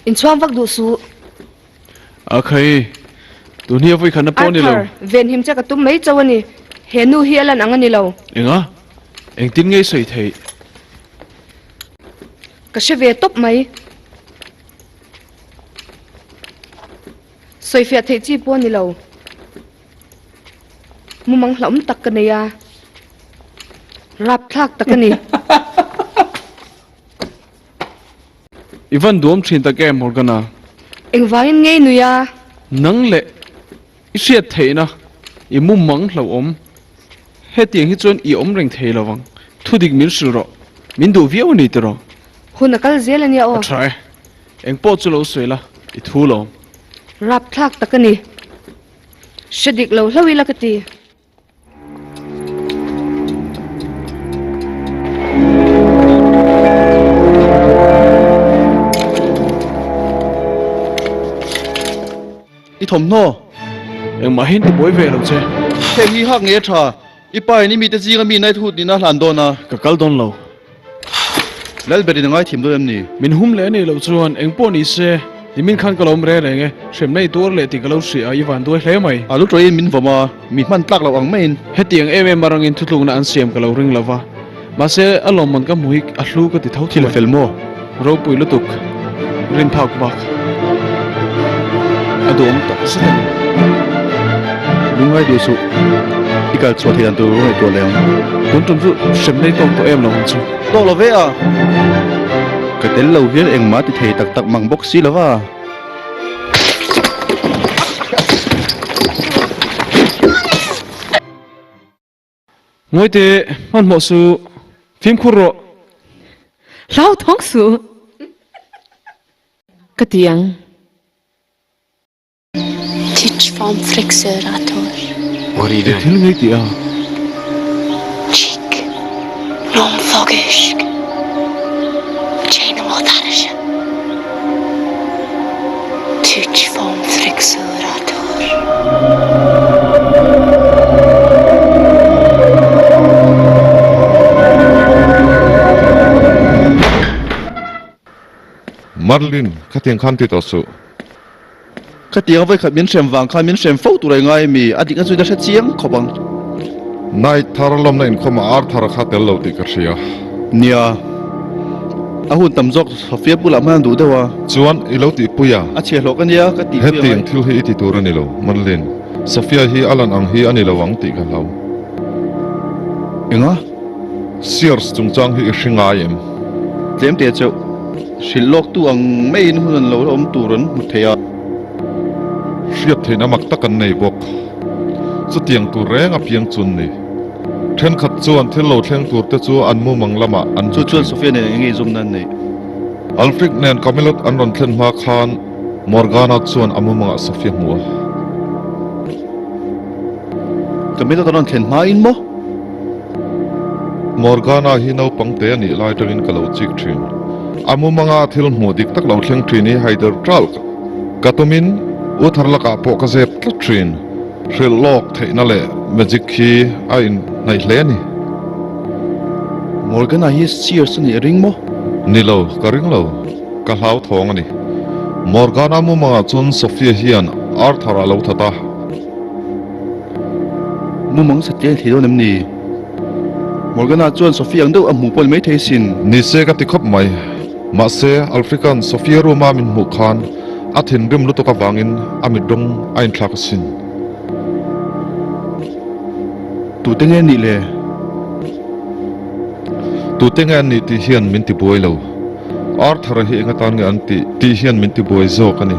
Inchhuang vak duh suh. A khai, tun hi a vawikhatna pawh a ni lo. Arthur, venhim che ka tum mai chauh a ni. He nu hi a lan ang a ni lo. Enga? Engtin nge i sawi theih? Ka hre ve tawp mai. Sawifiah theih chi pawh a ni lo. Mumang hlauhawm tak ka nei a, rapthlak tak a ni. I van duam thin tak em Morgana? Engvangin ngei nui a? Nang leh i hriat theihna i mumang hlauhawm. Hetiang hi chuan i awm reng thei lo vang. Thudik min hrilh rawh. Min duh viau a ni tiraw? Hun a kal zel a nia aw. A tha e. Eng pawh chu lo sawi la, i thu lo. Rapthlak tak a ni. Hre dik lo hlauh ila ka ti. I thawmhnaw. Engmah hian ti buai ve lo che. Heng hi hak nge a tha? I pa in i mite zinga mi Knighthood nihna a hlan dawn a. Ka kal dawn lo. Lalberin a ngaithiam dawn em ni? Min hum leh a nih loh chuan eng pawh ni se, nimin khan ka lo awm reng reng e, hremna i tuar leh tih ka lo hria a, i van duai hle mai. A lu tawhin min vawm a, mi hman tlak loh ang maiin. Hetiang em em arangin thutlukna an siam ka lo ring lo va, mahse a lawmman ka hmu hi a hlu ka ti tho Thil a fel maw? Ropui lutuk, rin phak bak a duhawm tak zet a ni. Lungngai duh suh, i kal chhuah theih dan tur ngaihtuah leh ang. Tun tum chu hrem nei tawk tawh em lo ang chu. Tawk lo ve a, ka tel lo hian engmah ti thei tak tak mang bawk si lo va. Ngawi teh, hmanhmawh suh, fimkhur rawh. Hlauthawng suh, ka ti ang. I thil ngei tih a. Marlin, khatiang khan ti tawh suh. Khatiang vawikhat min hrem vang khan min hrem fo tur a i ngai mi? A dikna chu i la hre chiang khawp ang. Night thar lawmna inkhawmah Arthur kha tel lo tih ka hria. Nia, a hun tam zawk Sofia bulah hman a duh deuh a. Chuan i lo tihpui a? A chhiahhlawh ka nia, ka tihpui a ngai. Hetiang thil hi i ti tur a ni lo, Madeline. Sofia hi a lan ang hi a ni lo ang tih ka hlau. Enga? Sears chungchang hi i hre ngai em? Tlem te chauh. Hrilh lawk tu ang maiin hun an lo la awm tur an hmu thei a. Hriat theihna mak tak an nei bawk. Chutiang tur reng a piang chun ni. Thenkhat chuan thil lo thleng tur te chu an mumang lamah an Chu chuan Sofia nen eng nge inzawmna an neih? Alfric nen Camelot an rawn thlen hma khan Morgana chuan a mumangah Sofia hmu a. Camelot an rawn thlen hma in maw? Morgana hi naupang te a nih lai tangin ka lo chik thin. A mumanga thil hmuh dik tak lo thleng thin hi haider ṭalh ka tumin u thar lakah pawh ka zep tlat thin. Hrilh lawk theihna leh magic hi a inhnaih hle a ni. Morgana hi Sears a nih a ring maw? Ni lo, ka ring lo. Ka hlauthawng a ni. Morgana mumangah chuan Sophia hian Arthur a lo that a. Mumang satliah a ni thei dawn em ni? Morgana chuan Sophia ang deuh a hmuh pawh ni maithei sin. Ni se ka ti khawp mai. Mahse, Alfrica'n Sophia room a min hmuh khan a thinrim lutuk avangin a mit rawng a inthlak asin. Tute nge nih le? Tute nge an nih tih hian min ti buai lo. Arthur-a hi eng atan nge an tih tih hian min ti buai zawk a ni.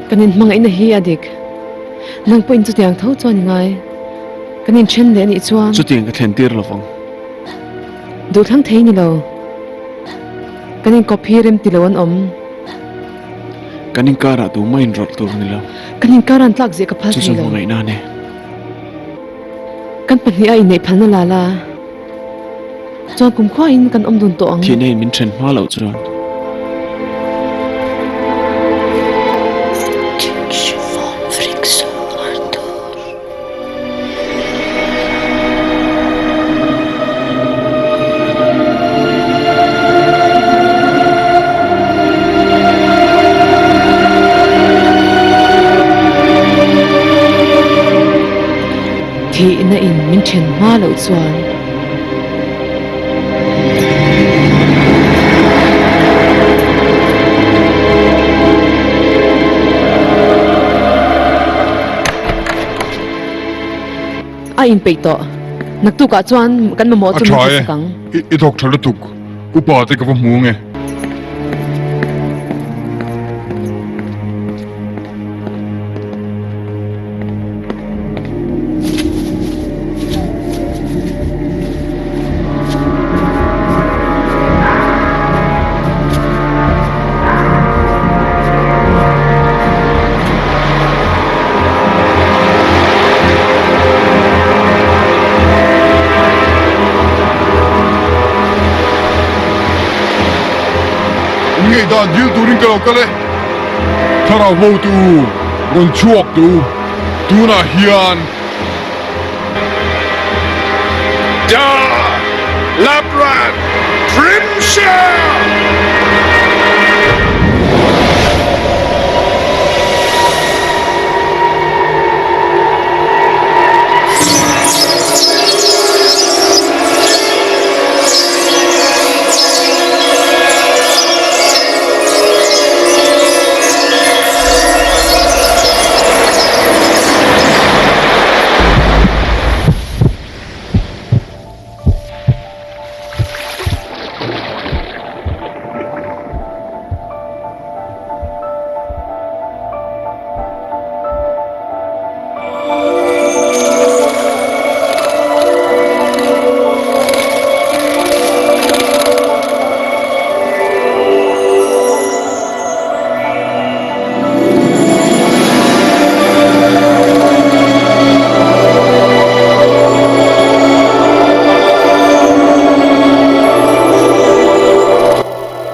Kan inhmangaihna hi a dik. Nang pawhin chutiang tho chuan i ngai. Kan inthen leh a nih chuan. Chutiang ka thlen tir lovang. Duhthlang thei ni lo. Kan inkawp hi rem ti lo an awm. Kan inkarah tumah inrawlh tur ni lo. Kan inkar an tlak ziah ka phal thei lo. Chu chu hmangaihna a ni. Kan pahniha inneih phalna la la. Chuan kum khuain kan awm dun tawh ang. Thihna in min then hma loh chuan. then hma loh chuan. A inpeih tawh. Naktukah chuan kan mamawh A chu min tha e, hresak ang. I thawk tha lutuk. Upa te ka va hmu ange. In ngaihdan dil turin ka lo kal e. Thlarau hotu rawn chhuak tu tunah hian. Da Labran Grimshell!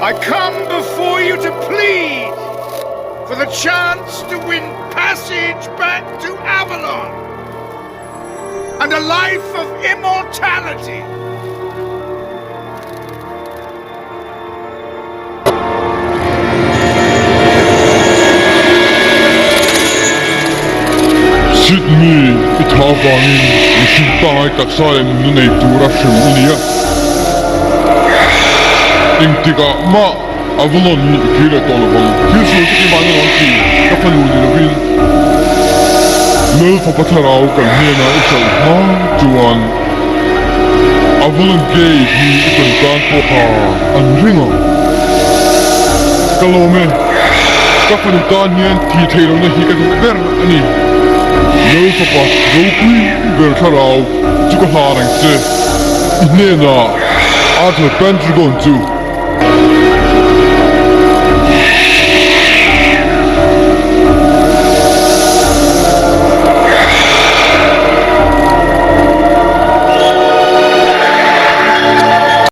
I come before you to plead for the chance to win passage back to Avalon and a life of immortality. Sydney, i tha vangin mihring pangai taksa leh nunna nei tura hrem i ni a. Engtikah mah Avalon hi i kir leh tawh lo vang. Thil sual chu keimah na lang ti, ka fanu ni lovin Lal fapa thlarau kan hnenah i hralh hma chuan Avalon Gate hi i kan tan pawha an ring ang. Ka lawm e, ka fanu tan hian thih theih lohna hi ka duh ber a ni. Lal fapa ropui ber thlarau chu ka hlan ang che. I hnenah Arthur Pendragon chu.